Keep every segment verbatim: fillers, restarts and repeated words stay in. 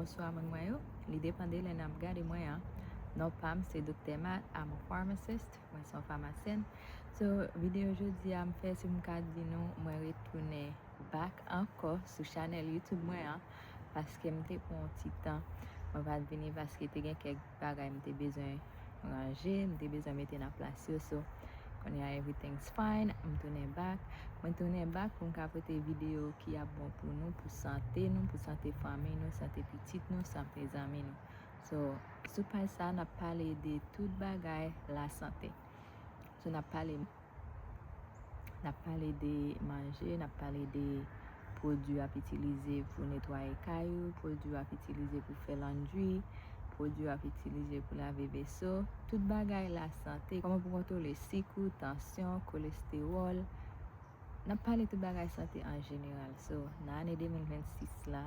Swa moun mwen yo, li depann de lè n ap gade mwen an. Non pa m se Doktè Matt, I'm a pharmacist, mwen se yon famasyèn. So, videyo jodi a m fè se pou m ka di nou mwen retounen back ankò sou chanèl YouTube mwen an, paske m te pran yon ti tan mwen pa t vini paske te gen kèk bagay m te bezwen ranje, m te bezwen mete nan plas yo. So, kounye a everything's fine, m tounen back. Mwen tounen back pou m ka pote videyo ki ap bon pou nou, pou sante nou, pou sante fanmi nou, sante pitit nou, sante zanmi nou. So, sou paj sa a, n ap pale de tout bagay lasante. So, n ap pale n ap pale de manje, n ap pale de pwodui w ap itilize pou netwaye kay ou, pwodui w ap itilize pou fè landri, pwodui w ap itilize pou lave veso, tout bagay lasante, kòman pou kontwole sik ou, tansyon, kolestewòl. N ap pale tout bagay sante an jeneral. So, nan ane de mil vennsis la,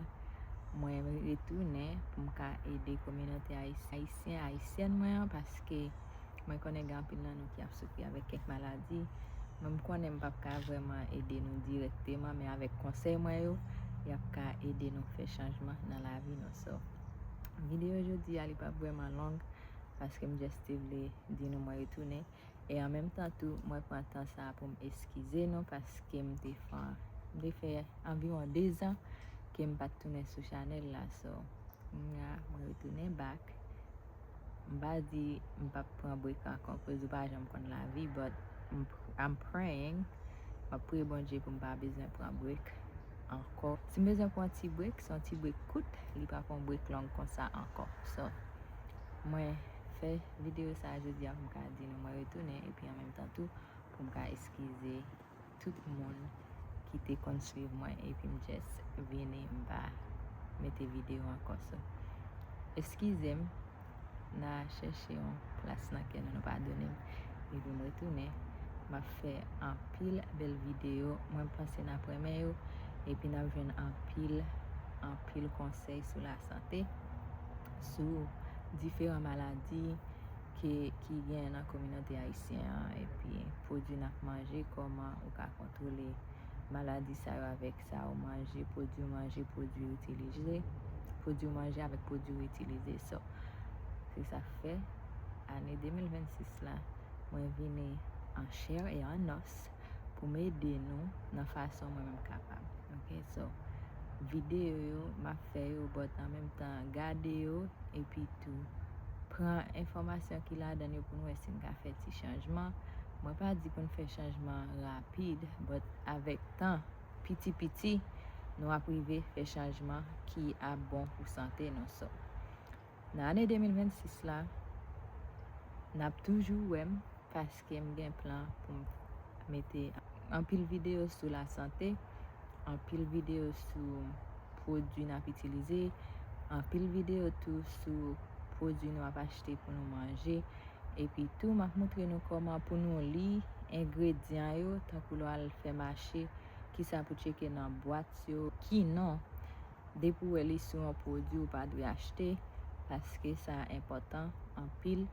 mwen retounen pou m ka ede kominote ayis-, ayisyen, ayisyèn mwen an, paske mwen konnen gen anpil nan nou ki ap soufri avèk kèk maladi. Mwen, m konnen m p ap ka vrèman ede nou dirèkteman, men avèk konsèy mwen yo, y ap ka ede nou fè chanjman nan lavi nou. So, videyo jodi a, li p ap vrèman long, paske m just te vle di nou mwen retounen. E an menm tan tou, mwen pran tan sa a pou m eskize nou, paske m te fè, m te fè anviwon de zan ke m pa t tounen sou chanèl la. So, kounye a, mwen retounen back. M pa di m p ap pran break ankò, koz ou pa janm konn lavi, but m, I'm praying. M ap priye Bondye pou m pa bezwen pran break ankò. Si m bezwen pran yon ti break, se yon ti break kout, li p ap yon break long konsa ankò. So, mwen fè videyo sa a jodi a pou m ka di nou mwen retounen, epi an menm tan tou, pou m ka eskize tout moun ki te konn swiv mwen, epi m just vini, m pa mete videyo ankò. So, eskize m, n a chèche yon plas nan kè nou, nou padone m, epi m retounen. M ap fè anpil bèl videyo. Mwen panse n ap renmen yo, epi n ap jwenn anpil, anpil konsèy sou lasante, sou diferan maladi ke, ki gen nan kominote ayisyen an, epi pwodui n ap manje, kòman ou ka kontwole maladi sa yo avèk sa ou manje, pwodui w manje, pwodui w itilize, pwodui w manje avèk pwodui w itilize. So, se sa k fè, ane de mil vennsis la, mwen vini an chè e an os pou m ede nou nan fason mwen menm kapab. Ok, so, videyo yo, m ap fè yo, but an menm tan, gade yo, epi tou, pran enfòmasyon ki ladan yo pou nou wè si n ka fè ti chanjman. Mwen pa di pou n fè chanjman rapid, but avèk tan, piti piti, nou ap rive fè chanjman ki ap bon pou sante nou. So, nan ane de mil vennsis la, n ap toujou wè m, paske m gen plan pou m mete anpil videyo sou lasante, anpil videyo sou pwodui n ap itilize, anpil videyo tou sou pwodui nou ap achte pou nou manje. Epi tou, m ap montre nou kòman pou nou li engredyan yo, tankou lè w al fè mache, kisa pou tcheke nan bwat yo, ki non. Depi w wè li sou yon pwodui, ou pa dwe achte, paske sa enpòtan anpil.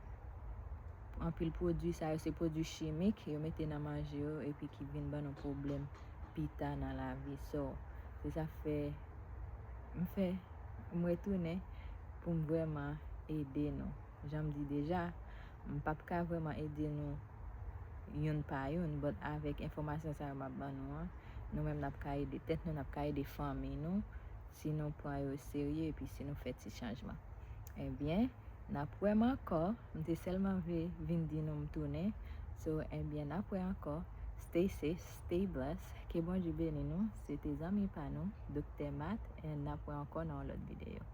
Anpil pwodui sa yo se pwodui chimik yo mete nan manje yo epi ki vin ban nou pwoblèm pita nan lavi. So, se sa k fè m fè, m retounen pou m vrèman ede nou. Jan m di deja, m p ap ka vrèman ede nou youn pa youn, but avèk enfòmasyon sa yo m ap ban nou an, nou menm n ap ka ede tèt nou, n ap ka ede fanmi nou, si nou pran yo serye epi si nou fè ti chanjman. Ebyen, n ap wè m ankò. M te sèlman vle vin di nou m tounen. So, ebyen, n ap wè ankò. Stay safe, stay blessed. Ke Bondye beni nou. Se te zanmi pa nou, Doktè Matt, and n ap wè ankò nan yon lòt videyo.